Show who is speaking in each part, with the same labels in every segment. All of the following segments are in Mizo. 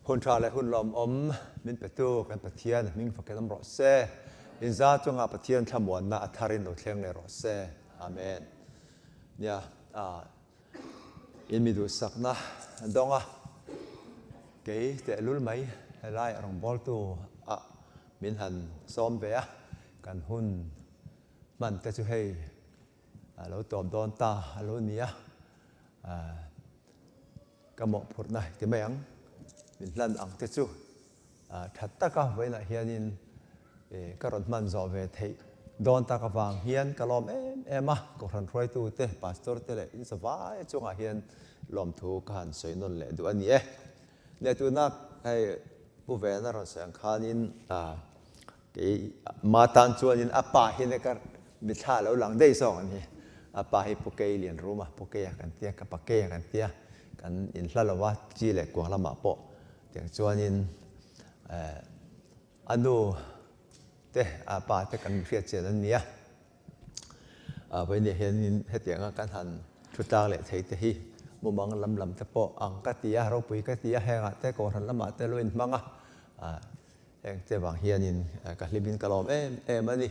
Speaker 1: Hun tha leh hun lawmawm min petu kan Pathian hming fakin awm rawh se. Inza chunga Pathian thlamuanna a tharin lo thleng leh rawh se. Amen. Nia, in mi duhsakna dawnga kei tehlul mai helai rawngbawltu ah min han sawm ve a, kan hun hman te chu hei a lo tawp dawn ta a lo ni a. Ka mawhphurhna ti mai ang, min hlan ang te chu tha taka vawiinah hianin ka rawn hman zawh ve theih dawn tak avang hian ka lawm em em a, Kohhran hruaitute, Pastor te leh in savai chungah hian lawmthu ka han sawi nawn leh duh a ni e. Leh tuna hei Pu Vena rawn sawi ang khanin Kei ma tan chuanin a pa hi ka mithla a lo lang daih zawk a ni. A pa hi Pu Kei Lianruma, Pu Keia kan tia, ka pa Keia kan tia, kan inhla lo a, chi leh kuang lamah pawh tiang chuanin a nu te, a pa te kan hriat chian an ni a. Vawinia hianin hetianga kan han thu tlang leh thei te hi mumang lam lam te pawh ang ka ti a, ropui ka ti a, hengah te Kohhran lamah te lo inhmang a. Heng te vang hianin ka hlimin ka lawm em em a ni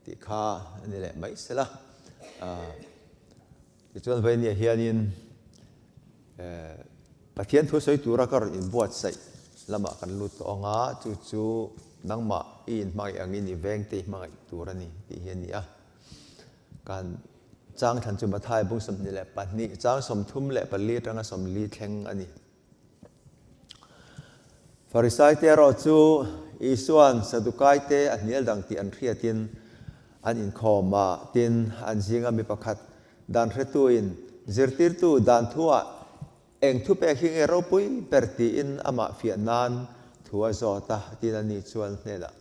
Speaker 1: tih kha a ni leh mai sela. Tichuan Vainia hianin Pathian thu sawi tura ka rawn inbuatsaih lamah kan lut tawh ang a, chu chu nangmah i inhmangaih angin i vengte i hmangaih tur a ni tih hi a ni a. Kan chang thlan chu Mathai bung 22, chang 34 atanga 40 thleng a ni. Farisaite erawh chu Isua'n Sadukaite a hnial dang tih an hriatin an inkhawm a, tin, an zinga mi pakhat dan hretuin zirtirtu dan thuah eng thupek hi nge ropui ber tiin amah fiah nan thu a zawt a, tin ani chuan hnenah,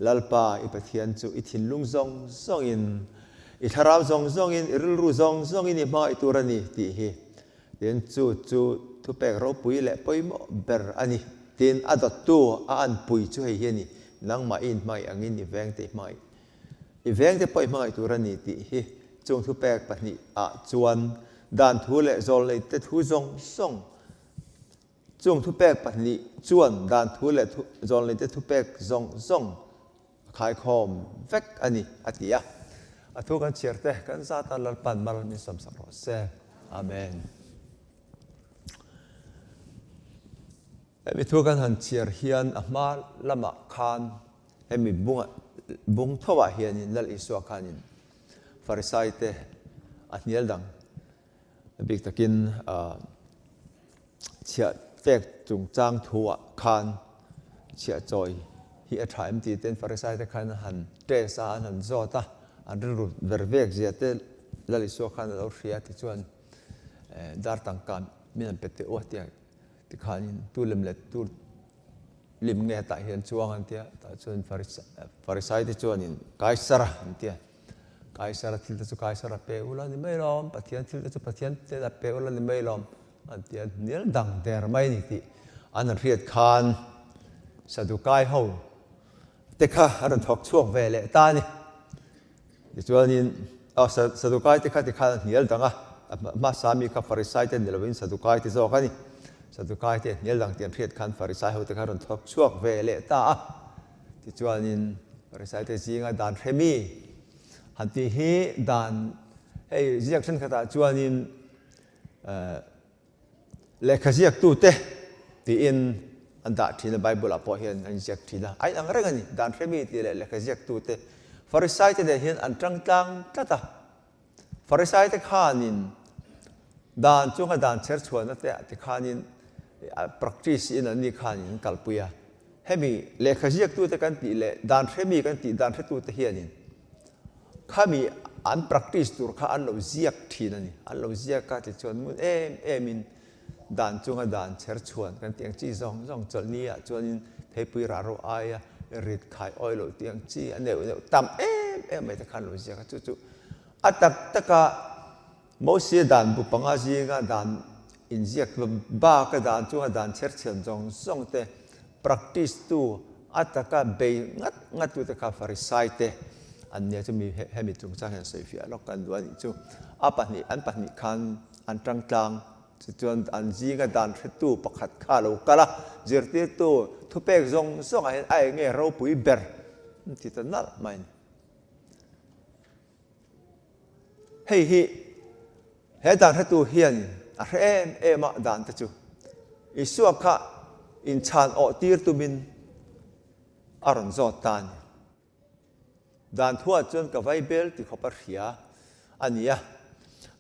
Speaker 1: Lalpa, i Pathian chu i thinlung zawng zawngin, i thlarau zawng zawngin, i rilru zawng zawngin i hmangaih tur a ni tih hi Tin, chu chu thupek ropui leh pawimawh ber a ni. Tin, a dawttu a anpui chu hei hi a ni, Nangmah i inhmangaih angin i vengte i hmangaih, i vengte pawh i hmangaih tur a ni tih hi. Chung thupek pahnihah chuan dan thu leh zawlneite thu zawng zawng, chung thupek pahnih chuan dan thu leh zawlneite thupek zawng zawng A khaikhawm vek a ni, a ti a. A thu kan chhiar te kan zat a, Lalpan mal min sawmsak rawh se. Amen. Hemi thu kan han chhiar hian a hma lamah khan hemi bunga bung tho ah hianin Lal Isua khanin Farisai te a hnial dang bik takin Chhiah pek chungchang thuah khan chhiah chawi hi a tha em tih ten Farisai te khan an han test a, an han zawt a, an rilru ver vek zia te Lal Isua khan a lo hria tichuan dar tangka min han pe teh u a tia tikhanin tu lem leh tu lim nge tah hian chuang an tia tah chuan Farisai te chuanin Kaisara an tia. Kaisara thil te chu Kaisara pe ula ni mai lawm, Pathian thil te chu Pathian hnenah pe ula ni mai lawm an ti a, hnial dang der mai a ni tih an han hriat khan Sadukai ho te kha an rawn thawk chhuak ve leh ta a ni. Tichuanin aw Sadukai te kha tikhan an hnial dang a, a hmasa mi kha Farisai te ni lovin Sadukai te zawk a ni. Sadukai te hnial dang tih an hriat khan Farisai ho te kha an rawn thawk chhuak ve leh ta a. Tichuanin Pharisaite zinga dan hre mi han tih hi dan hei ziak thenkhatah chuanin lehkha ziaktute tiin an dah thin a, Bible-ah pawh hian an ziak thin a, a inang reng a ni, dan hre mi tih leh lehkha ziaktute. Pharisaite nen hian an tang tlang tlat a, Pharisaite khanin dan chunga dan chher chhuahna te ah te khanin practice in an ni khanin an kalpui a. Hemi lehkha ziaktute kan tih leh dan hremi kan tih dan hretute hianin khami an practice tur kha an lo ziak thin a ni. An lo ziak a tichuan ngun em em in dan chunga dan chher chhuan kan tih ang chi zawng zawng chawlhni ah chuanin theipui rah ro aia rit khai awi loh tih ang chi a neuh neuh tam em em mai te khan lo ziak a. Chu chu a tak taka Mosia dan bu panga zinga dan inziak baka dan chunga dan chher chhian zawng zawng te practice tu a taka bei ngat ngat tu te kha Farisai te an nia chu mi hemi chungchang hian sawifiah lawk kan duh a nih chu. A pahnih an pahnih khan an tangtlang. Tichuan an zinga dan hretu pakhat kha a lo kal a, zirtirtu thupek zawng zawngah hian a eng nge ropui ber an ti ta nalh mai a ni. Hei hi he dan hretu hianin a hre em em a dan te chu Isua kha inchhan awh tir tumin a rawn zawt ta a ni. Dan thuah chuan ka vai bel ti khawp a hria a ni a.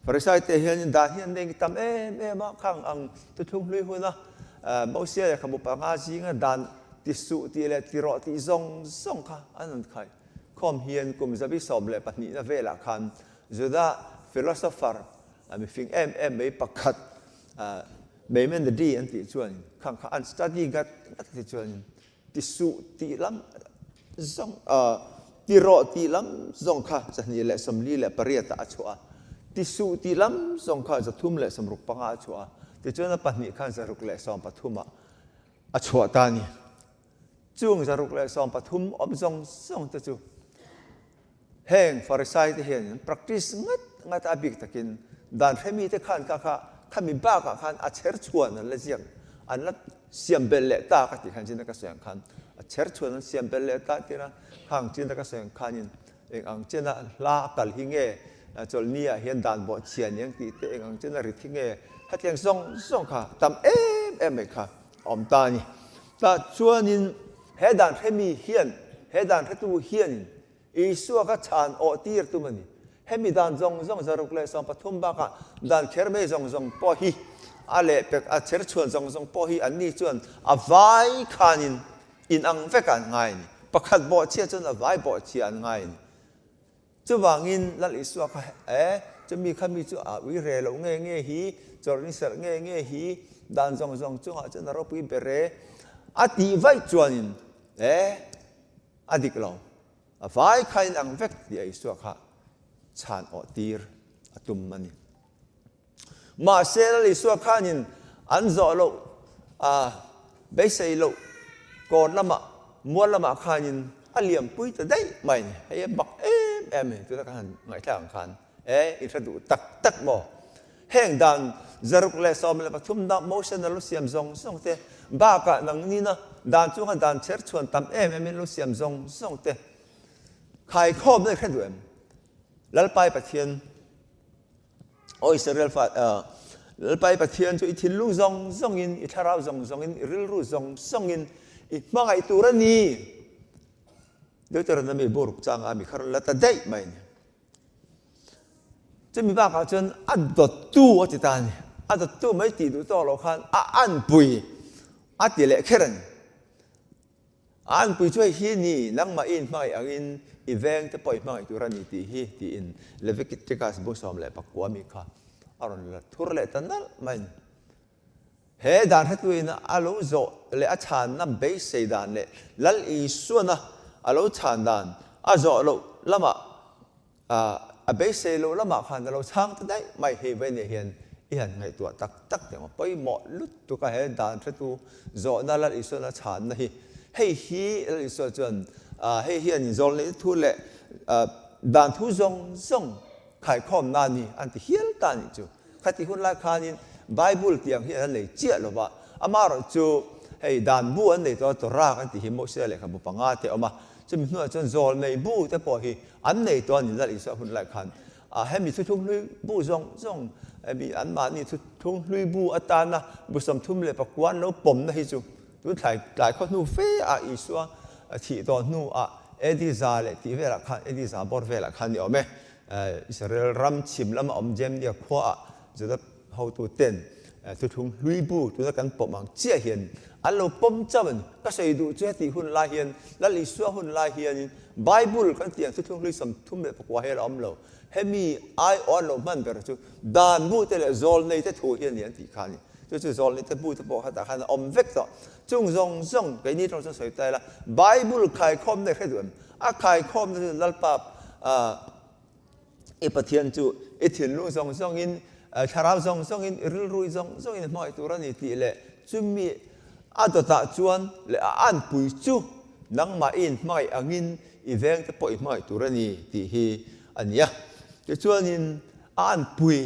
Speaker 1: Farisai te hianin dan hi an nei tam em em a, khang ang thuthlung hlui huna Mosia lehkhabu panga zinga dan ti suh tih leh ti rawh tih zawng zawng kha an rawn khai khawm hian kum zabi 12 na velah khan Juda philosopher mifing em em mai pakhat Maimonides an tih chuanin khang kha an study ngat ngat a ti chuanin Ti suh tih lam zawng ti rawh tih lam zawng kha 248 ah a chuah a, ti suh tih lam zawng kha 365 ah a chuah a, tichuan a pahnih khan 113 ah a chhuah ta a ni. Chung 113 awm zawng zawng te chu heng Farisai te hian an practice ngat ngat a bik takin dan hremi te khan kha kha khami bakah khan a chher chhuan an la ziak an la siam belh leh ta ka tih khan chin a ka sawi ang khan a chher chhuan an siam belh leh ta tir a khang chin a ka sawi ang khanin eng ang chena hla a kal hi nge chawlhni ah hian dan bawh chhia ni ang tih te eng ang chena rit hi nge hetiang zawng zawng kha tam em em mai kha a awm ta a ni. Tah chuanin he dan hremi hian, he dan hretu hianin Isua kha chhan awh tir tum a ni. Hemi dan zawng zawng 113 bakah dan kher mai zawng zawng pawh hi a lehpek a chher chhuan zawng zawng pawh hi anni chuan a vai khanin inang vekah an ngai a ni. Pakhat bawhchhia chuan a vai bawhchhia an ngai a ni. Chuvangin Lal Isua kha e, chumi kha mi chu a ui re loh nge nge hi, chawlh ni serh nge nge hi, dan zawng zawng chungah chuan a ropui ber e, a tih vaih chuanin e, a dik lo, a vai kha in ang vek tih a Isua kha chhan awh tir a tum a ni. Mahse Lal Isua khanin an zawh loh a beisei loh kawn lamah mual lamah khanin a liampui ta daih mai a ni. Hei a bak em em a ni tuna kan han ngaihthlak ang khan e i hre duh tak tak maw? Heng dan 113 na motion a lo siam zawng zawng te bakah nangnina dan chunga dan chher chhuan tam em em in lo siam zawng zawng te khaikhawmna i hre duh em? Lalpai Pathian Aw Israel fa, Lalpa i Pathian chu i thinlung zawng zawngin, i thlarau zawng zawngin, i rilru zawng zawngin i hmangaih tur a ni. Deuteronomy bu ruk changa mi kha rawn la ta daih mai a ni. Chumi bakah chuan a dawttu a ti ta a ni. A dawttu mai tih duh tawk loh khan a anpui a ti leh kher a ni. A anpui chu hei hi ni, nangmah i inhmangaih angin i veng te pawh i hmangaih tur a ni tih hi, tiin Leviticus bu 19 mi kha a rawn la thur leh ta nalh mai a ni. He dan hretuin a lo zawh leh a chhanna beisei dan leh Lal Isuana a lo chhan dan a zawh loh lamah A beisei loh lamah khan a lo chhang ta daih mai hei vai nia hian i han ngaihtuah tak tak teh ang a pawimawh lutuk a he dan hretu zawhna Lal Isuan a chhanna hi hei hi Lal Isua chuan hei hian inzawl neih thu leh dan thu zawng zawng khaikhawmna a ni an ti hial ta a nih chu. Khati hun lai khanin Bible tih ang hi an nei chiah lo va, amaherawh chu hei dan bu an nei tawh a, Torah kan tih hi Mosia lehkhabu panga te a awm a, chumi hnuah chuan zawlnei bu te pawh hi an nei tawh a ni Lal Isua hun lai khan. Hemi thuthlung hlui bu zawng zawng hemi anmahni thuthlung hlui bu atana bu 39 an lo pawmna hi chu tun thlai tlai khaw hnu fe ah Isua thih tawh hnuah AD za leh tih velah khan AD za bawr velah khan ni awm e. Israel ram chhim lama awm Jamnia khuaah Juda hotuten thuthlung hlui bu tuna kan pawm ang chiah hian an lo pawm chauh a ni. Ka sawi duh chu hetih hun lai hian Lal Isua hun lai hianin Bible kan tih ang thuthlung hlui 39 hi a la awm lo. Hemi aiawh an lo hman ber chu dan bu te leh zawlnei te thu hi a ni an tih kha a ni. Chu chu zawlnei te bu te pawh khatah khan a awm vek tawh. Chung zawng zawng keini tawng chuan sawi ta ila Bible khaikhawmna i hre duh em? A khaikhawmna chu Lalpa i Pathian chu i thinlung zawng zawngin, thlarau zawng zawngin, i rilru zawng zawngin i hmangaih tur a ni tih leh chumi a dawtah chuan leh a anpui chu nangmah i inhmangaih angin i vengte pawh i hmangaih tur a ni tih hi a ni a. Tichuanin a anpui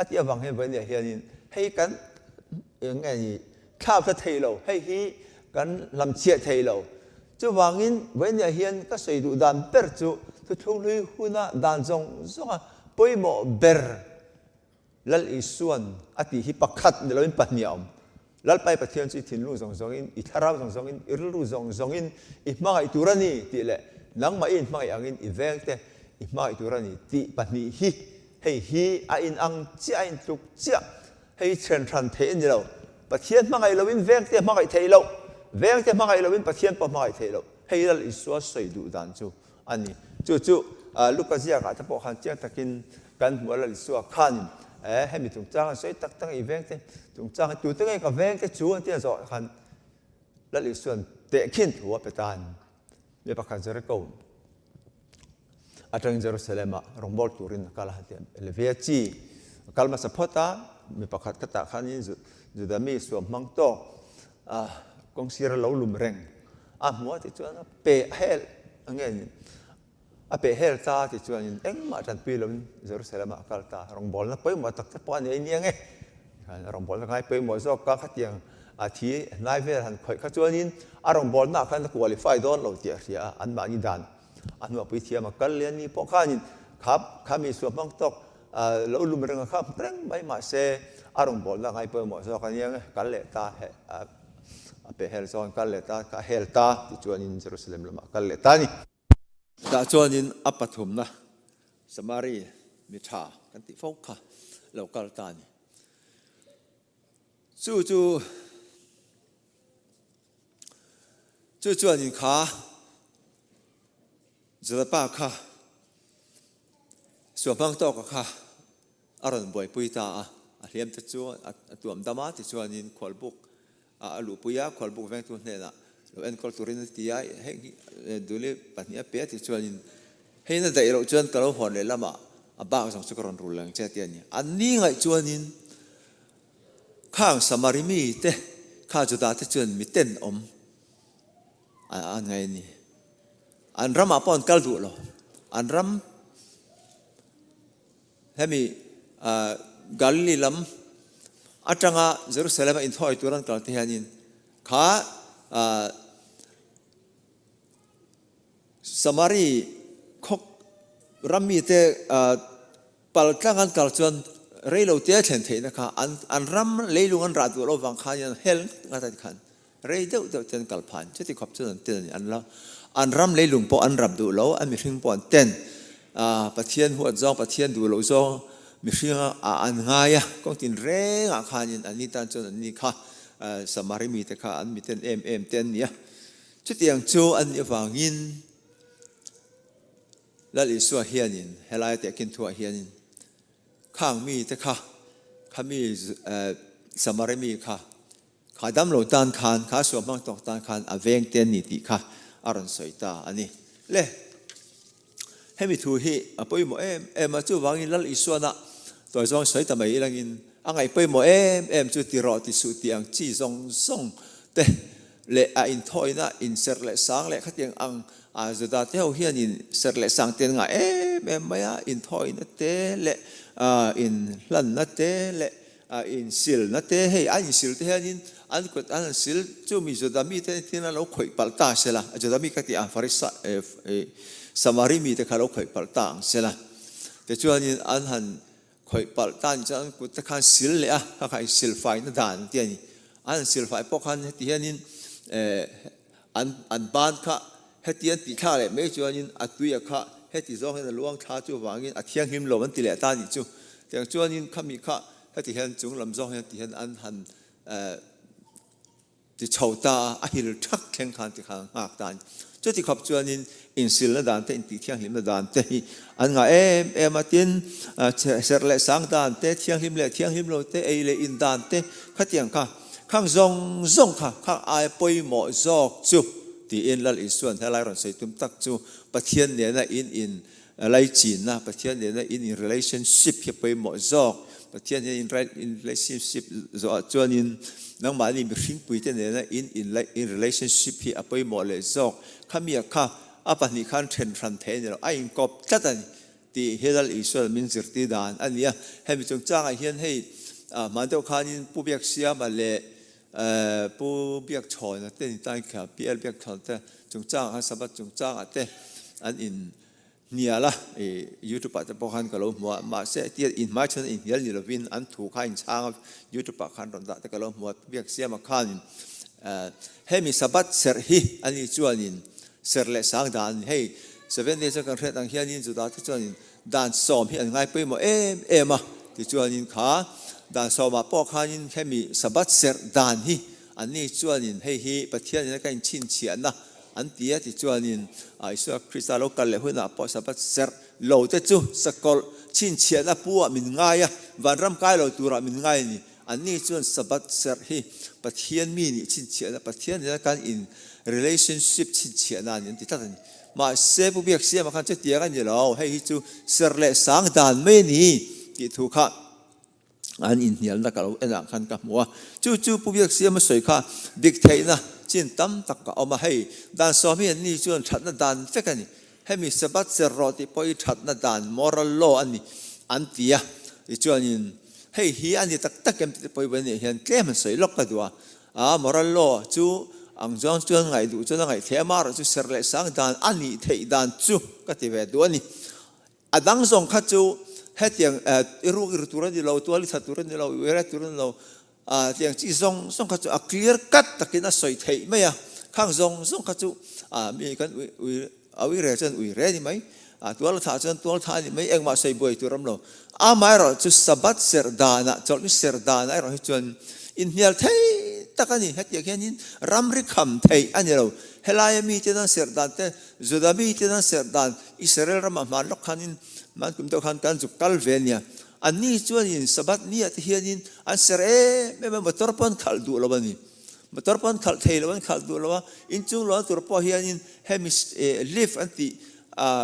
Speaker 1: a tih avang hian vawinia hianin. Hei kan eng nge ni thlak hla thei lo, hei hi kan hlamchhiah thei lo. Chuvangin vawinia hian ka sawi duh dan ber chu thuthlung hlui huna dan zawng zawnga pawimawh ber Lal Isuan a tih hi pakhat ni loin pahnih a awm. Lalpai Pathian chu i thinlung zawng zawngin, i thlarau zawng zawngin, i rilru zawng zawngin i hmangaih tur a ni tih leh nangmah i inhmangaih angin i vengte i hmangaih tur a ni tih pahnih hi hei hi a inang chiah, a intluk chiah. Hei hi chhen hran theih a ni lo. Pathian hmangaih loin vengte hmangaih theih loh, vengte hmangaih loin Pathian pawh hmangaih theih loh. Hei Lal Isua sawi duh dan chu a ni. Chu chu Luka ziakah te pawh khan chiang takin kan hmu a, Lal Isua khanin hemi chungchang an sawi tak tak a, i vengte chungchang hi tute nge ka vengte chu an tia zawh khan Lal Isua'n tehkhin thu a pe ta a ni. Mi pakhat Jeriko atangin Jerusalem-ah rawngbâwl turin a kal a, hetiang Levia chi a kal hmasa phawt a, mi pakhat khatah khanin Juda mi suam hmang tawk kawngsir a lo lum reng a hmu a tichuan a peh hel a nge ni a peh hel ta a tichuanin engmah tanpui loin Jerusalem-ah a kal ta rawngbâwlna pawimawh tak te pawh a nei nia nge rawngbâwlna ngai pawimawh zawk a khatiang a thi hnai vel han khawih kha chuanin a rawngbâwlnaah khan a qualify dawn lo tih a hria a anmahni dan a hnuahpui thiam a kal leh a ni pawh khanin kha kha mi suah hmang tawk lo lum reng a kha reng mai mahse a rawngbâwlna ngai pawimawh zawk a nia nge kal leh ta a peh hel zawn kal leh ta ka hel ta tichuanin Jerusalem lamah kal leh ta a ni. Tah chuanin a pathumna Samari mi tha kan tih fo kha lo kal ta a ni. Chu chu chu chuanin kha Jalapa kha suahmang tawka kha a rawn buaipui ta a, a hliam te chu a tuam dam a, tichuanin khualbuk a luhpui a, khualbuk vengtu hnenah lo enkawl turin a ti a, hei hi duli pahnih a pe a tichuanin hei na daih loh chuan ka lo hawn leh lamah a bak zawng chu ka rawn rul ang che a ti a ni. An ni ngaih chuanin khang Samari mite kha Juda te chuan mi tenawm an ngai a ni. An ramah pawh an kal duh lo. An ram Hemi Galili lam atanga Jerusalem a inthawi tur an kal te hianin kha Samari khawk ram mite pal tlang an kal chuan reilo te a thlen theihna kha an ram leilung an rah duh loh vang khan an hel ngat a ti khan rei deuh deuh ten kal phan chuti khawp chuan an ten a ni. An la an ram leilung pawh an rap duh lo, a mihring pawh an ten. Pathian huat zawng, Pathian duh loh zawng mihring a an ngai a, kawng tin rengah khanin an ni tan chuan an ni kha Samari mite kha an miten em em te an ni a. Chutiang chu an nih avangin Lal Isua hianin helai tehkhin thuah hianin khang mite kha, kha mi Samari mi kha Kha dam lo tan khan, kha suah hmang tawk tan khan a veng te an ni tih kha a rawn sawi ta a ni. Le, hemi thu hi a pawimawh em em a, chuvangin Lal Isuana tawi zawng sawi ta mai ilangin a ngaih pawimawh em em chu ti rawh ti suh tih ang chi zawng zawng te leh a inthawina inserh leh sang leh khatiang ang a Juda te ho hian inserh leh sang te an ngah em em mai a, inthawina te leh inhlanna te leh A insilna te, hei a insil te hianin an kut an han sil chu mi Juda mite thil a lo khawih palh ta se la, Juda mi ka tih ang Farisa Samari mite kha lo khawih palh ta ang se la, tichuanin an han khawih palh ta anih chuan an kut te khan sil leh a, kha kha insil faina dan an ti a ni. An han sil fai pawh khan heti hianin an an ban kha heti an tih thlak leh mai chuanin a tuia kha heti zawng hian a luang thla chuvangin a thianghlim lo an ti leh ta anih chu. Tiang chuanin khami kha heti hian chung lam zawng hian ti hian an han ti chho ta a, a hil thak thleng khan ti khan nghak ta a ni. Chuti khawp chuanin insilna dan te, intih thianghlimna dan te hi an ngah em em a, tin serh leh sang dan te, thianghlim leh thianghlim lo te, ei leh in dan te khatiang kha khang zawng zawng kha khang aia pawimawh zawk chu tiin Lal Isua'n helai rawn sawi tum tak chu Pathian nena in in Laichinna, Pathian nena in in relationship hi a pawimawh zawk. Pathian hian in relationship zawhah chuanin nangmahni mihringpuite nena in in relationship hi a pawimawh leh zawk. Khami a kha a pahnih khan then hran thei a ni lo, a inkawp tlat a ni tih hi Lal Isua'n min zirtir dan a ni a. Hemi chungchangah hian hei Hman deuh khanin Pu Biaksiama leh Pu Biakchhawna te ni tan kha PL Biakchhawna te chungchangah khan Sabbath chungchangah te an in hnial a, YouTube ah te pawh khan ka lo hmu a, mahse tia in hmaichhan a inhnial ni lovin an thu kha a inchhang a, YouTube ah khan rawn dah te ka lo hmu a, Pu Biaksiama khanin hemi Sabbath serh hi ani chuanin serh leh sang dan a ni, hei Seventh Day chuan kan hriat ang hianin Juda te chuanin Dan sawm hi an ngai pawimawh em em a, tichuanin kha dan sawmah pawh khanin hemi Sabbath serh dan hi anni chuanin hei hi Pathianin a ka inchhinchhiahna an ti a, tichuanin Isua Krista lo kal leh hunah pawh Sabbath serh lo te chu sakawlh chhinchhiahna pu ah min ngai a, vanram kai lo turah min ngai a ni. Anni chuan Sabbath serh hi Pathian mi nih chhinchhiahna, Pathian nena kan in relationship chhinchhiahna a ni an ti tlat a ni. Mahse, Pu Biaksiama khan chutiang a ni lo, hei hi chu serh leh sang dan mai a ni tih thu kha an inhnialna ka lo enah khan ka hmu a. Chu chu Pu Biaksiama sawi kha dik theihna chin tam tak a awm a, hei dan sawm hi anni chuan thatna dan vek a ni. Hemi Sabbath serh rawh tih pawh hi thatna dan, moral law, a ni an ti a. Tichuanin hei hi a ni tak tak em tih te pawh hi vawiin hian tlem han sawi lawk ka duh a. A moral law chu ang zawng chuan ngaih duh chuan a ngaih theih a, amaherawh chu serh leh sang dan a nih theih dan chu ka ti ve duh a ni. A dang zawng kha chu hetiang i ruk i ru tur a ni lo, tual i that tur a ni lo, i uire tur a ni lo, tiang chi zawng zawng kha chu a clear cut takin a sawi theih mai a, khang zawng zawng kha chu mi kan ui a uire chuan uire a ni mai, tual a thah chuan tual thah a ni mai, engmah sawi buai tur a awm lo. Amaherawh chu Sabbath serh danah, chawlhni serh danah erawh hi chuan inhnial thei tak a ni. Hetiang hianin ramri kham theih a ni lo. Helaia mite nan serh dan te, Juda mite nan serh dan, Israel ramah hman lawk khanin hman kum deuh khan kan zuk kal ve a nia. Anni chuanin Sabbath niah te hianin an serh em em a, motor pawh an khalh duh lo a ni. Motor pawh an khalh thei lo, an khalh duh lo a, inchung luan tur pawh hianin hemi lift an tih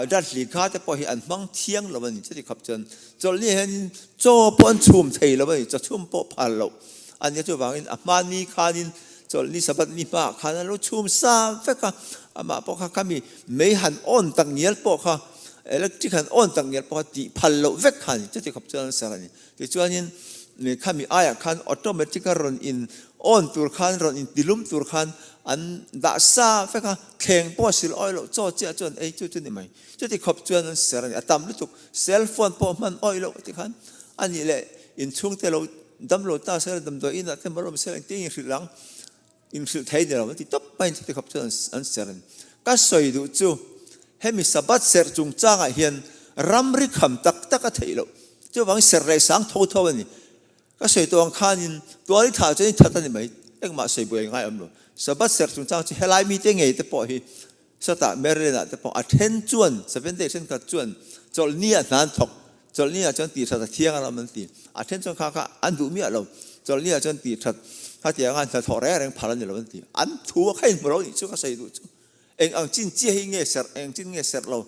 Speaker 1: dat hli kha te pawh hi an hmang thiang lo a ni. Chuti khawp chuan chawlhni hianin chaw pawh an chhum thei lo a ni, chaw chhum pawh phal loh a nia. Chuvangin a hmani khanin chawlhni Sabbath ni hmaah khan an lo chhum sa vek a, amah pawh kha khami mei han on tak ngial pawh kha electric han on tak ngial pawh kha tih phal loh vek kha a ni. Chuti khawp chuan an ser a ni. Tichuanin khami aiah khan automatic a rawn in on tur khan rawn in tilum tur khan an dah sa vek a, thleng pawh a sil awih loh chaw chiah chuan ei chu chu ni mai. Chuti khawp chuan an ser a ni, a tam lutuk. Cell phone pawh hman awih loh ti khan a nih leh inchhungte lo dam lo ta sela damdawi inah te malawm sela engtin inhrilh ang inhrilh thei ni lo an ti tawp mai chuti khawp chuan an ser a ni. Ka sawi duh chu hemi Sabbath serh chungchangah hian ramri kham tak tak a theih loh. Chuvangin serh leh sang tho tho a ni. Ka sawi tawh ang khanin tual i thah chuan i that a ni mai, engmah sawi buai ngai awm lo. Sabbath serh chungchang chu helai mite ngei te pawh hi satah Maryland ah te pawh a then chuan Seventh Day thenkhat chuan chawlhni ah hna an thawk, chawlhni ah chuan tih that a thiang alawm an ti. A then chuan kha kha an duh miah lo, chawlhni ah chuan tih that khatiang a hnathawh reng reng phal a ni lo an ti. An thu a kha inhmu lo nih chu ka sawi duh chu. Eng ang chin chiah hi nge serh, eng chin nge serh lo.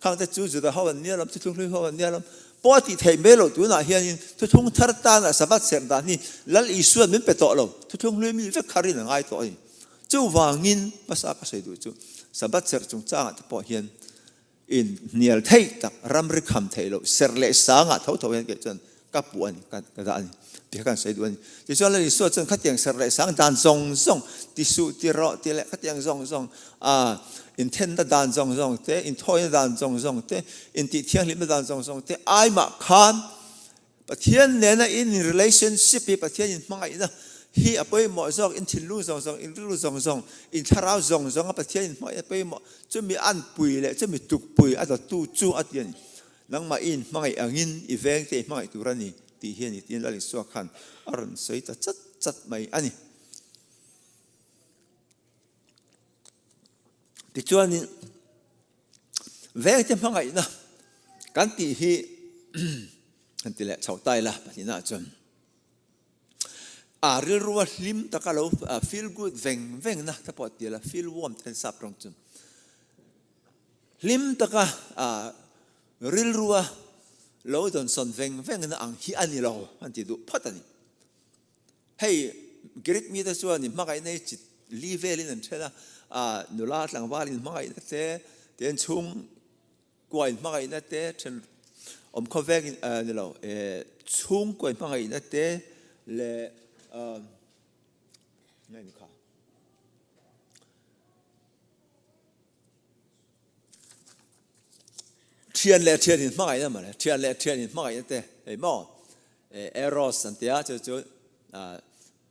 Speaker 1: Khang te chu Juda ho an nia lawm, thuthlung hlui ho an nia lawm. Pawh a tih theih mai loh tunah hianin thuthlung thar tana Sabbath serh dan hi Lal Isua'n min pe tawh lo. Thuthlung hlui mi vek kharin a ngai tawh a ni. Chuvangin hmasa ka sawi duh chu Sabbath serh chungchangah te pawh hian in hnial theih tak, ramri kham theih loh, serh leh sangah tho tho hian kei chuan ka puh a ni, ka dah a ni tih kha kan sawi duh a ni. Tichuan Lal Isua chuan khatiang serh leh sang dan zawng zawng, ti suh, ti rawh, ti leh khatiang zawng zawng, inthenna dan zawng zawng te, inthawina dan zawng zawng te, intih thianghlimna dan zawng zawng te aimah khan Pathian nena in relationship hi, Pathian in hmangaihna hi a pawimawh zawk, in thinlung zawng zawng, in rilru zawng zawng, in thlarau zawng zawnga Pathian in hmangaihna pawimawh, chumi anpui leh chumi tukpui a dawttu chu a ti a ni. Nangmah i inhmangaih angin i vengte i hmangaih tur a ni tih hi a ni tiin Lal Isua khan a rawn sawi ta chat chat mai a ni. Tichuanin vengte hmangaihna kan tih hi han ti leh chho ta ila pahnihna chuan a rilrua hlim taka lo feel good veng vengna te pawh ti ila feel warm te an sap tawng chu. Hlim taka rilrua lo dawnsawn veng vengna ang hi a ni lo an ti duh phawt a ni. Hei Greek mite chuan i hmangaihna hi chi li velin an then a, nula tlangval inhmangaihna te, ten chhung kua inhmangaihna te, then awmkhawveng ni lo. chhungkaw hmangaihna te leh nge ni kha Thian leh thian in hmangaihna mawle, thian leh thian in hmangaihna te hei maw eros an tia chu chu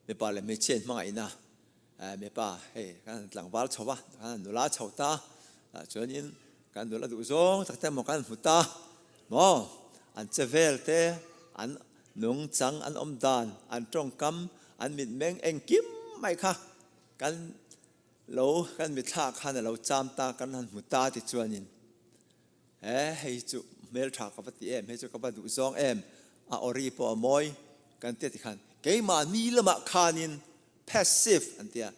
Speaker 1: mipa leh hmeichhia in hmangaihna mipa hei kan tlangval chho va kan nula chho ta chuanin kan nula duh zawng tak te maw kan hmu ta maw an che vel te an nungchang an awm dan an tawngkam an mitmeng engkim mai kha kan Lo kan mitthla khan a lo cham ta, kan han hmu ta ti chuanin, He, hei chu hmeltha ka va ti em, hei chu ka va duh zawng em, a awri pawh a mawi kan tia ti khan keimahni lamah khanin passive an tia,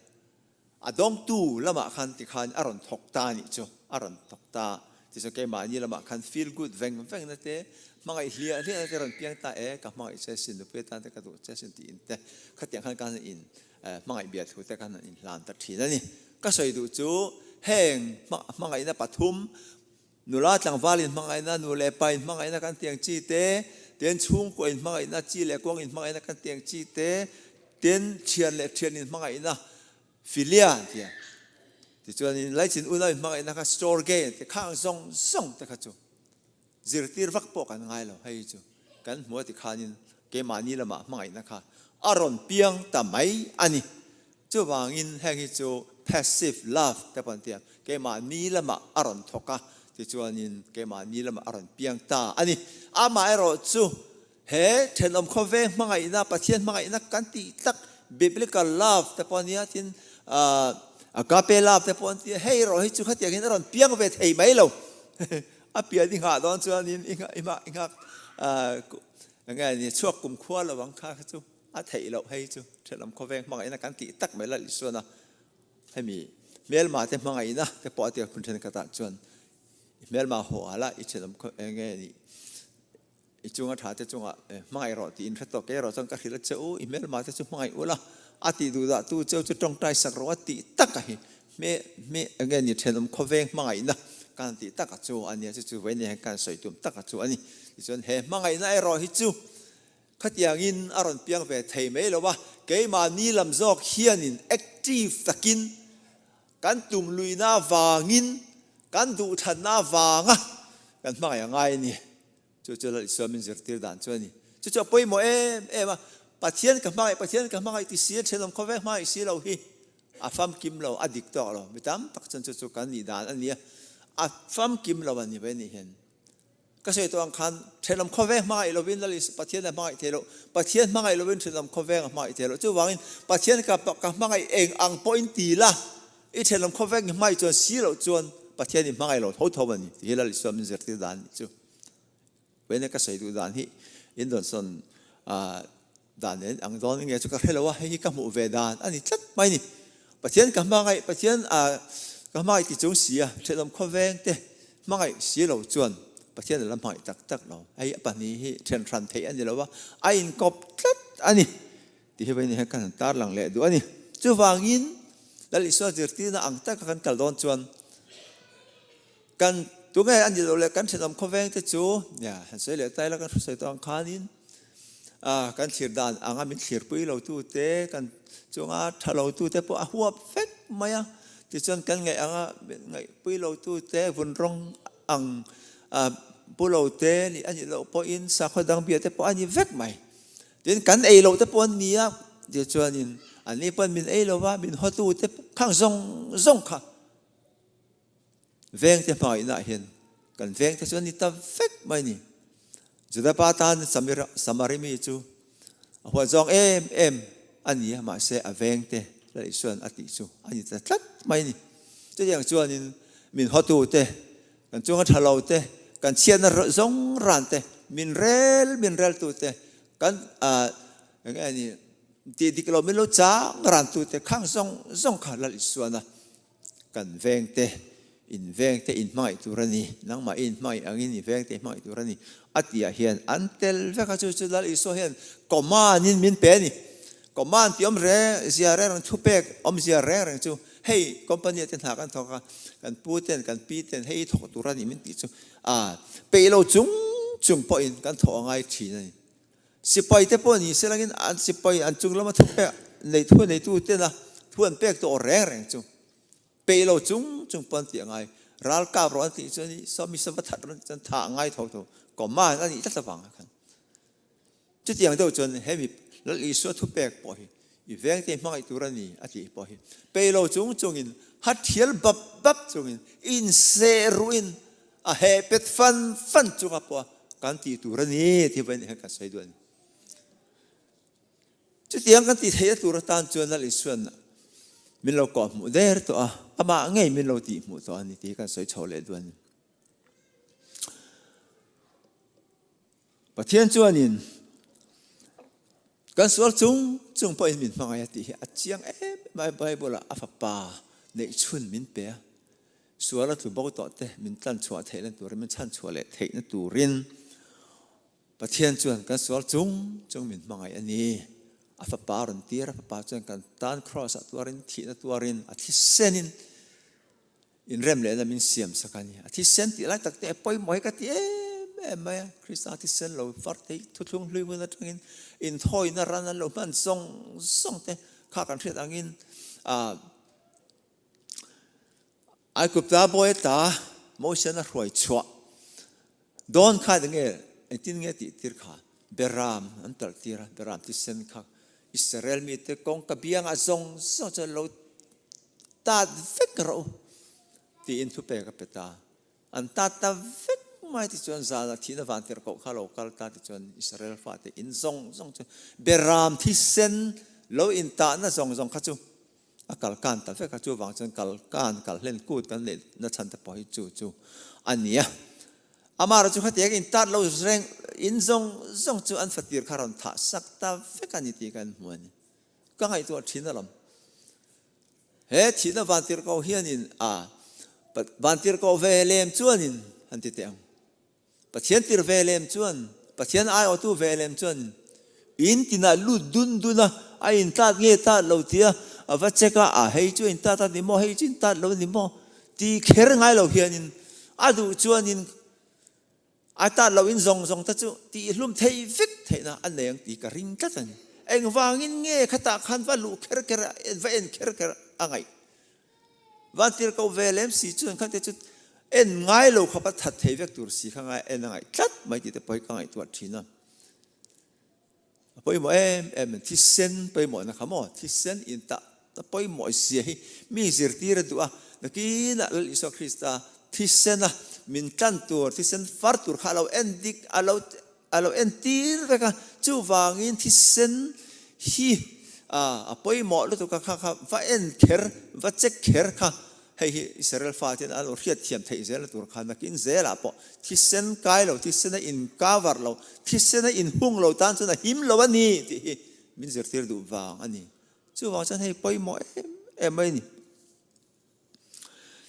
Speaker 1: a dawngtu lamah khan ti khan a rawn thawk ta nih chu, a rawn thawk ta ti chuan keimahni lamah khan feel good veng vengna te, hmangaih hliah hliahna te rawn piang ta e, ka hmangaih che sin, nupui atan te ka duh che sin tiin te khatiang khan kan in Hmangaih bia thu te khan an inhlan ta thin a ni. Ka sawi duh chu heng hmangaihna pathum, nula tlangval inhmangaihna, nu leh pa inhmangaihna kan tiang chi te, tin chhungkua inhmangaihna, chi leh kuang inhmangaihna kan tiang chi te, tin thian leh thian inhmangaihna, philia an ti a. Tichuanin laichin unau inhmangaihna kha storge an ti a, khang zawng zawng te kha chu Zirtir vak pawh kan ngai lo, hei chu kan hmu a ti khanin keimahni lamah hmangaihna kha a rawn piang ta mai a ni. Chuvangin heng hi chu passive love te pawh an ti a, keimahni lamah a rawn thawk a, tichuanin keimahni lamah a rawn piang ta a ni. Amaherawh chu he thenawm khawveng hmangaihna, Pathian hmangaihna kan tih tak biblical love te pawh a nia, tin agape love te pawh an ti a, hei erawh hi chu khatiangin a rawn piang ve thei mai lo. A pian i nghah dawn chuanin i nghah i nghah i nghak enge ni chhuak kum khua lo ang kha kha chu a theih loh hei chu thenawm khawveng hmangaihna kan tih tak mai la Isuana hemi hmelma te hmangaihna te pawh a tia phun thenkhatah chuan i hmelma haw ah la i thenawm khaw enge ni i chunga tha te chungah hmangaih rawh tiin hre tawh kei erawh chuan ka hrilh a che u, i hmelma te chu hmangaih ula, a tih duh dah tu cheu chu tawngtai sak rawh a tih tak a hi hme hme enge ni thenawm khawveng hmangaihna kan tih tak a chu a nia chu chu vawiin hian kan sawi tum tak a chu a ni. Tichuan he hmangaihna erawh hi chu khatiangin a rawn piang ve thei mai lo a, keimahni lam zawk hianin active takin Kan tum luihna avangin, kan duhthlanna avanga kan hmangaih a ngai a ni. Chu chu Lal Isua min zirtir dan chu a ni. Chu chu a pawimawh em em a, Pathian ka hmangaih, Pathian ka hmangaih ti si a, thenawm khawvel hmangaih si lo hi a famkim lo, a dik tawk lo. Mi tam tak chuan chu chu kan nih dan a ni a, a famkim lo a ni ve nih hian. Ka sawi tawh ang khan thenawm khawveng hmangaih lovin Lal Isu Pathian a hmangaih thei loh, Pathian hmangaih lovin thenawm khawveng a hmangaih thei loh. Chuvangin Pathian ka ka hmangaih eng ang pawhin ti la, i thenawm khawveng i hmangaih chuan si loh chuan Pathian i hmangaih lo tho tho a ni tih hi Lal Isua min zirtir dan nih chu. Vawiin ka sawi duh dan hi in rawn sawn dan nen ang dawn nge chu ka hre lo a, hei hi ka hmuh ve dan a ni tlat mai ni. Pathian ka hmangaih, Pathian ka hmangaih ti chung si a, thenawm khawveng te hmangaih si lo chuan Pathian a la hmangaih tak tak lo. Hei a pahnih hi then hran theih a ni lo a, a inkawp tlat a ni tih hi vawiin hian kan han tarlang leh duh a ni. Chuvangin Lal Isua zirtirna ang taka kan kal dawn chuan Kan tunge a ni lo le kan thenawm khawveng te chu nia han sawi leh ta ila kan hrusawi tawh ang khanin kan thlir dan anga min thlirpui lo tu te kan chunga tha lo tu te pawh a huap vek mai a, tichuan kan ngaih anga min ngaihpui lo tu te vun rawng ang pu lo te nih a nih loh pawhin sakhaw dang bia te pawh a ni vek mai. Tin kan ei loh te pawh an ni a, tichuanin an ni pawn min ei lo va min hawtu te khang zawng zawng kha. Vengte hmangaihnaah hian kan vengte chu a ni ta vek mai ni. Juda pa tan Samari mi chu a huat zawng em em a ni a, mahse a vengte Lal Isua'n a tih chu a ni ta tlat mai ni. Chutiang chuanin min hawtute, kan chunga tha lo te, kan chhiatna zawng ran te, min rel min reltute, kan eng nge ni tih dik lo min lo chang rantute khang zawng zawng kha Lal Isua'n a Kan vengte, in vengte in hmangaih tur a ni, nangmah i inhmangaih angin i vengte i hmangaih tur a ni, a tihah hian an tel vek a, chu chu Lal Isua hian command in min pe a ni. Command tih awm reng, zia reng reng, thupek awmzia reng reng chu hei company ah te hna kan thawk a, kan pu ten, kan pi ten hei i thawk tur a ni min tih chu a peih lo chung chung pawhin kan thawh a ngai thin a ni. Sipai te pawh ni selangin an sipai an chung lama thu pek nei thu neitu tena thu an pek tawh reng reng chu peih lo chung chung pawn tih a ngai. Ral kap rawh an tih chuan i saw mi sava that rawh an tih chuan tha a ngai tho tho. Command a nih tlat avang khan. Chutiang deuh chuan hemi Lal Isua thupek pawh hi i vengte hmangaih tur a ni a tih pawh hi peih lo chung chungin ha thial bap bap chungin inseh ruhin a heh pet fan fan chunga pawh kan tih tur a ni tih vawiin hian kan sawi duh a ni. Chutiang kan tih theihna tur atan chuan Lal Isua'n min lo kawhhmuh der tawh a, amah ngei min lo tihhmuh tawh a ni tih hi kan sawi chho leh duh a ni. Pathian chuanin kan sual chung chung pawhin min hmangaih a tih hi a chiang em em a, Bible-ah a fapa neih chhun min pe a, sual a tlu bo tawh te min tlan chhuah theihna turin, min chhan chhuah leh theihna turin Pathian chuan kan sual chung chung min hmangaih a ni. A fapa a rawn tir a, fapa chuan kan tan kraws-ah tuarin, thihna tuarin, a thisenin Inrem lehna min siam sak a ni. A thisen tih lai tak te a pawimawh hi ka ti em em mai a. Krista thisen lo far te hi thuthlung hlui hun atangin inthawina ran an lo hman zawng zawng te kha kan hriat angin ah Aigupta bawi ata Moses a hruai chhuah dawn kha enge engtin nge tih tir kha Beram an talh tir a, Beram thisen kha Israel mite kawngka biangah zawng zawng chuan lo Tat vek rawh u tiin thupek a pe ta. An tat ta vek mai tichuan zana thihna vantir koh kha lo kal ta tichuan Israel fate in zawng zawng chu Beram thisen lo intahna zawng zawng kha chu a kal kan ta vek a, chuvang chuan kal kan kal hlen kut kan neih na chhan te pawh hi chu chu a ni a. Amah chu khatiang intat lo reng in zawng zawng chu an fatir kha rawn thah sak ta vek a ni tih kan hmu a ni. Ka ngaihtuah thin alawm. He thihna vantirhkoh hianin a vantirhkoh ve lem chuanin han ti teh ang. Pathian tir ve lem chuan, Pathian aiawhtu ve lem chuan in tinah lut dun dun a, a intat nge tat lo tia a va check a, a hei chu intat a ni maw, hei chu intat lo a ni maw ti kher ngai lo hianin a duh chuanin A tat lo in zawng zawng te chu tihhlum thei vek theihna a nei ang tih ka ring tlat a ni. Engvangin nge khatah khan va luh kher kher a, va en kher kher a ngaih? Vantir ko ve lem si chuan khan te chu en ngai lo khawp a that thei vek tur si kha ngai en a ngaih tlat mai tih te pawh hi ka ngaihtuah thin a. A pawimawh em em a, thisen pawimawhna kha maw? Thisen intah a pawimawh zia hi mi zirtir a duh a, nakinah Lal Isua Krista thisena min tlan tur, thisen far tur kha a lo en dik, a lo a lo entir vek a, chuvangin thisen hi a pawimawh lutuk a kha kha va en kher, va check kher kha Hei hi Israel fate'n an lo hriatthiam theih zelna tur kha nakin zelah pawh thisen kai lo, thisen a in cover lo, thisen a in hung lo tan chuan a him lo a ni tih hi min zirtir duh vang a ni. Chuvang chuan hei pawimawh em em mai a ni.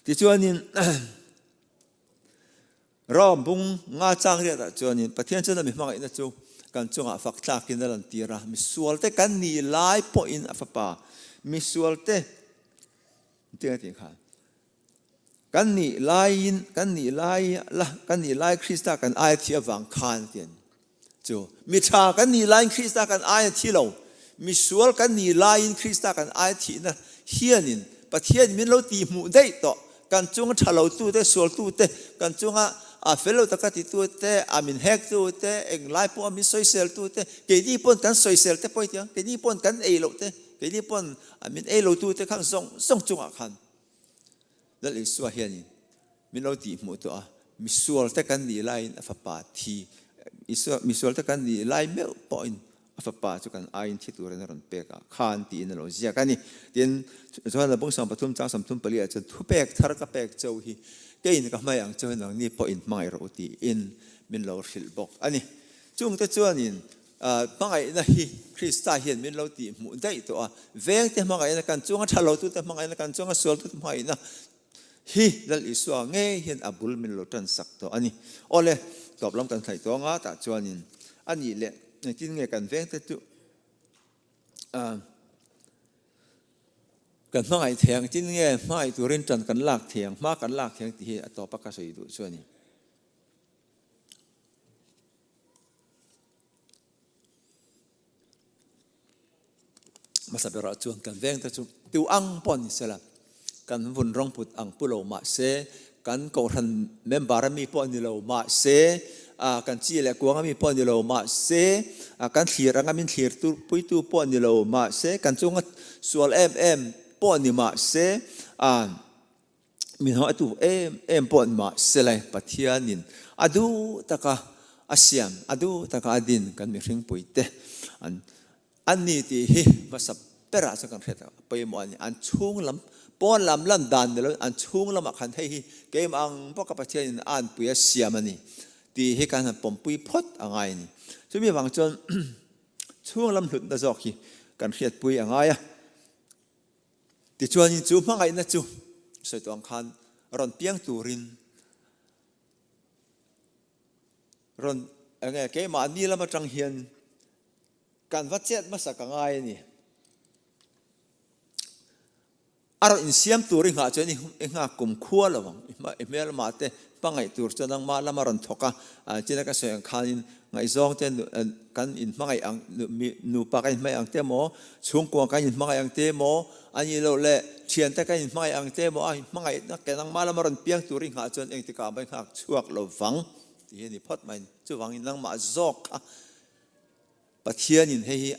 Speaker 1: Tichuanin Rom bung nga chang riatah chuanin Pathian chuan a mi hmangaihna chu kan chungah fak tlakin a lantir a, misualte kan nih lai pawhin a fapa misualte Tiang a tih kha. Kan nih laiin, kan nih lai la, kan nih lai Krista kan ai thi avang khan ti an. Chu mi tha kan nih laiin Krista kan ai a thi lo. Mi sual kan nih laiin Krista kan ai thihna hianin Pathian min lo tih hmuh daih tawh. Kan chunga tha lo tu te, sual tu te, kan chunga a fel lo taka ti tu te, a min hek tu te, englai pawh a min sawisel tu te, keini pawn kan sawisel te pawh i ti ang, keini pawn kan ei loh te, Keini pawn a min ei lotute khan zawng zawng chungah khan Lal Isua hianin min lo tih hmuh tawh a, misualte kan nih laiin a fapa thi, Isua misualte kan nih lai meuh pawhin a fapa chu kan aiin thi turin a rawn pek a, khan tiin a lo ziak a ni. Tin, Johana bung 33 chang 34 ah chuan thupek thar ka pek cheu hi keiin ka hmai ang cheu hi nangni pawhin hmangaih rawh u tiin min lo hrilh bawk a ni. Chungte chuanin Hmangaihna hi Krista hian min lo tih hmuh daih tawh a, vengte hmangaihna, kan chunga tha lotute hmangaihna, kan chunga sualtute hmangaihna hi Lal Isua ngei hian a bul min lo tan sak tawh a ni. Awle, tawp lam kan thlaih tawh anga tah chuanin a nih leh engtin nge kan vengte chu kan hmangaih thei ang, engtin nge hmangaih turin tan kan lak thei ang, hma kan lak thei ang tih hi a tawpa ka sawi duh chu a ni. Hmasa berah chuan kan vengte chu tu ang pawh ni sela, kan vun rawng put ang pu lo mah se, kan kohhran member a mi pawh ni lo mah se, kan chi leh kuang a mi pawh ni lo mah se, kan thlir anga min thlir puitu pawh ni lo mah se, kan chunga sual em em pawh ni mah se, Min haw tu em em pawh mah sela Pathianin a duh taka a siam, a duh taka a din kan mihringpui te an an ni tih hi hmasa berah chuan kan hriat a pawimawh a ni. An chhung lam, pawn lam lan dan ni loin an chhung lamah khan hei hi keimah ang bawka Pathianin a anpui a siam a ni tih hi kan han pawmpui phawt a ngai a ni. Chumi avang chuan chhung lam hlutna zawk hi kan hriatpui a ngai a. Tichuanin chu hmangaihna chu sawi tawh ang khan rawn piang turin rawn enge keimahni lam atang hian kan va chet hmasa ka ngai a ni. A rawn insiam tur i nghah chuan i nghak kum khua lo ang. I hmelma te hmangaih tur chuan nangmah lama rawn thawk a, china ka sawi ang khanin Ngaihzawng te kan inhmangaih ang, nupa kan inhmangaih ang te maw, chhungkua kan inhmangaih ang te maw, a nih loh leh thiante kan inhmangaih ang te maw, a inhmangaihna ke nangmah lama rawn piang tur i nghah chuan engtikah mai nghak chhuak lo vang tih hi a ni phawt mai. Chuvangin nangmah zawk kha Pathianin hei hi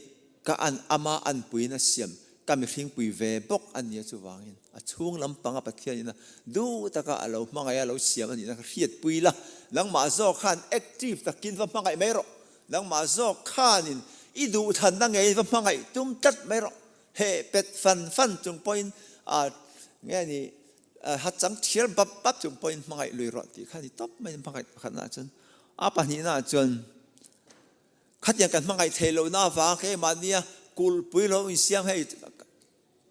Speaker 1: ka an ama anpuiin a siam, ka mihringpui ve bawk a nia chuvangin a chhung lampanga Pathianin a duh taka a lo hmangaih a lo siam a nihna kha hriatpui la, nangmah zawk khan active takin va hmangaih mai rawh, nangmah zawk khanin i duhthanna ngeiin va hmangaih tum tlat mai rawh, heh pet fan fan chung pawhin a nge ni ha chang thial bap bap chung pawhin hmangaih lui rawh tih kha ni tawp mai hmangaih pakhatnaah chuan a pahnihnaah chuan Khatiang kan hmangaih theih lohna avang keimah nia kulhpui lo insiam hei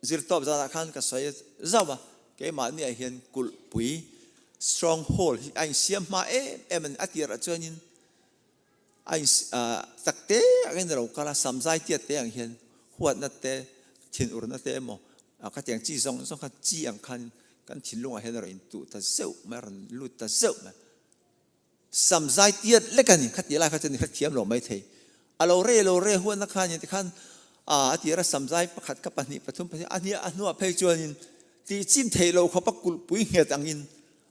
Speaker 1: zirtawp zanah khan ka sawi zauh a, keimah niah hian kulhpui stronghold hi a insiam hma em em a ni. A tirah chuanin a in tak te angin a lo kal a, samzai tiat te ang hian huatna te, thinurna te emaw khatiang chi zawng zawng khan chi ang khan kan thinlungah hian a rawn intuh ta zeuh mai, a rawn lut ta zeuh mai. Sam zai tiat lek a ni, kha tih lai kha chuan i hrethiam lo maithei. A lo re lo re huatna khan in tikhan a tir a sam zai pakhat kha pahnih pathum pahnih a hnia a hnuah phei chuanin tih chim theih loh khawpa kulhpui nghet angin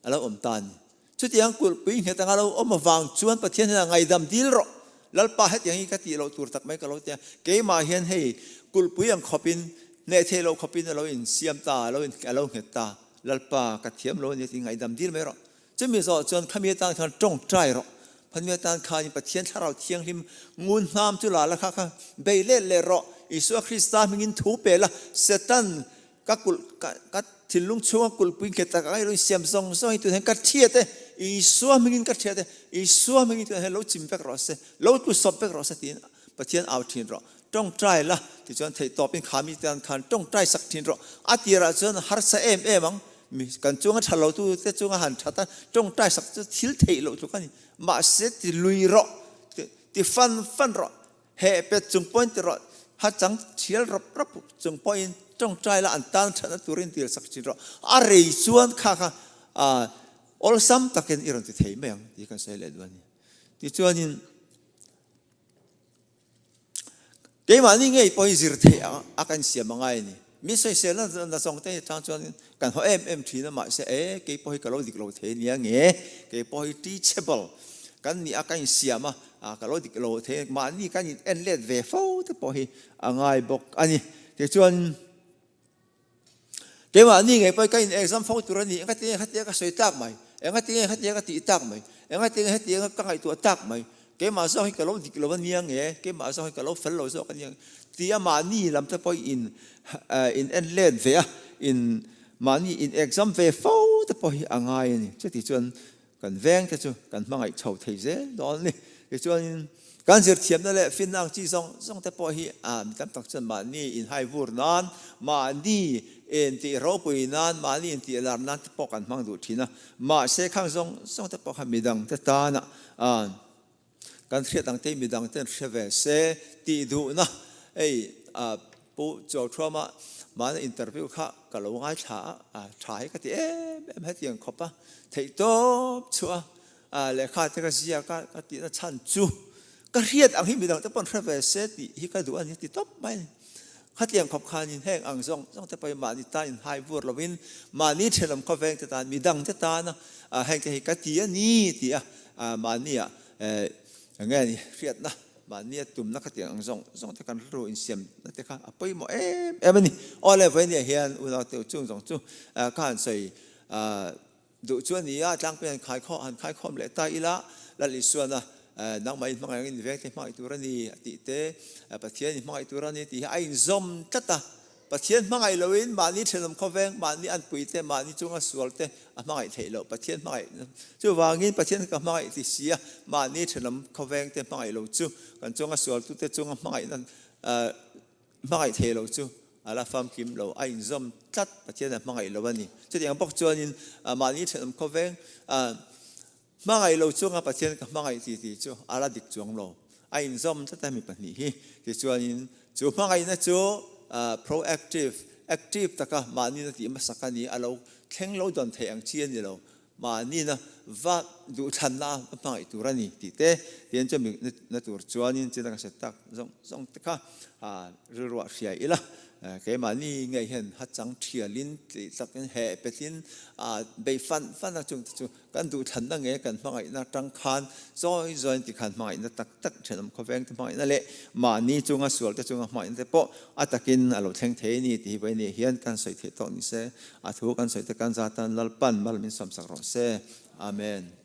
Speaker 1: a lo awm ta a ni. Chutiang kulhpui nghet anga lo awm avang chuan Pathian hian a ngaidam dil rawh. Lalpa hetiang hi ka tih loh tur tak mai ka lo ti a, keimah hian hei kulhpui ang khawpin hneh theih loh khawpin a lo insiam ta, a lo a lo nghet ta. Lalpa ka thiam lo a ni tih ngaidam dil mai rawh. Chumi zawh chuan khami atan khan tawngtai rawh. Phami atan khanin Pathian Thlarau Thianghlim ngun hnam chu la la kha kha bei let leh rawh. Isua Krista hmingin thu pe la, Satan ka kulh ka ka thinlung chhunga kulhpui nghet tak anga i lo insiam zawng zawng hi tunah hian ka thiat e, Isua hmingin ka thiat e, Isua hmingin tunah hian lo chim vek rawh se, lo tlu sawp vek rawh se tiin Pathian au thin rawh. Tawngtai la, tichuan theihtawpin khami tan khan tawngtai sak thin rawh. A tirah chuan harsa em em ang. Mi kan chunga tha lo tu te chunga han that a, tawngtai sak chu thil theih loh tluk a ni. Mahse ti lui rawh, ti fan fan rawh, heh pet chung pawhin ti rawh, ha chang thial rawp rawp chung pawhin tawngtai la an tan thatna turin dil sak thin rawh. A rei chuan kha kha awlsam takin i rawn ti thei mai ang tih kan sawi leh duh a ni. Tichuanin Keimahni ngei pawh hi zir theih a kan siam a ngai a ni. Mi sawiselna na zawng te hi atang chuan kan haw em em thin a, mahse e kei pawh hi ka lo dik lo thei nia nge, kei pawh hi teachable kan nih a kan insiam a, ka lo dik lo thei mahni kan in en let ve fo te pawh hi a ngai bawk a ni. Tichuan keimahni ngei pawh hi ka in exam fo tur a ni, engati nge hetiang ka sawi tak mai, engati nge hetiang ka tih tak mai, engati nge hetiang ka ngaihtuah tak mai, keimah zawk hi ka lo dik lo a nia nge, keimah zawk hi ka lo fel lo zawk a nia nge tia mahni lam te pawh in in en let ve a, in mahni in exam ve fo te pawh hi a ngai a ni. Chuti chuan Kan veng te chu kan hmangaih chho thei zel dawn a ni. Tichuanin kan zirthiamna leh finna ang chi zawng zawng te pawh hi a mi tam tak chuan mahni inhai vur nan, mahni intih ropui nan, mahni intih lar nan te pawh kan hmang duh thin a. Mahse khang zawng zawng te pawh kha midang te tana kan hriat ang te hi midang ten hre ve se tih duhna hei Pu Chawlthuama mahni interview kha ka lo ngaithla a, tha hi ka ti em em hetiang khawp a, theih tawp chhuah a lehkha te ka ziak a, ka tihna chhan chu ka hriat ang hi midang te pawn hre ve se tih hi ka duh a ni ti tawp mai a ni. Khatiang khawp khanin heng ang zawng zawng te pawhin mahni tan inhai vur lovin mahni thenawm khawveng te tan midang te tana heng te hi ka ti a ni ti a mahnia nge ni hriatna mahnia tumna khatiang ang zawng zawng te kan rilru insiam na te kha a pawimawh em em a ni. Aw le vawinia hian unau te chung zawng chu ka han sawi Duh chu a ni a, tlangpui han khai khawm han khai khawm leh ta ila, Lal Isuana nangmah in hmangaih angin veng te hmangaih tur a ni a tih te, Pathian in hmangaih tur a ni tih hi a inzawm tlat a. Pathian hmangaih loin mahni thenawm khawveng, mahni anpui te, mahni chunga sual te a hmangaih theih loh. Pathian hmangaih chuvangin Pathian ka hmangaih ti si a, mahni thenawm khawveng te hmangaih lo chu kan chunga sualtute chunga hmangaihna Hmangaih thei lo chu a la famkim lo, a inzawm tlat, Pathian a hmangaih lo a ni. Chutiang bawk chuanin mahni thenawm khawveng hmangaih lo chunga Pathian ka hmangaih ti ti chu a la dik chuang lo, a inzawm tlat a mi pahnih hi. Tichuanin chu hmangaihna chu proactive, active taka mahni na tih hmasak a ni, a lo thleng lo dawn theih ang chi a ni lo. Mahni na va duhthlanna a va hmangaih tur a ni tih te tian chu mi na tur chuanin chin a ka hre tak zawng zawng te kha rilruah hria ila keimahni ngei hian ha chang thialin tih takin heh petin bei fan fan a chung te chu kan duhthlanna nge kan hmangaihna tang khan zawi zawiin tikhan hmangaihna tak tak thenawm khawveng te hmangaihna leh mahni chunga sual te chunga hmangaihna te pawh a takin a lo thleng thei a ni tih hi vawiin hian kan sawi theih tawh ni se. A thu kan sawi te kan zatan Lalpan mal min sawmsak rawh se. Amen.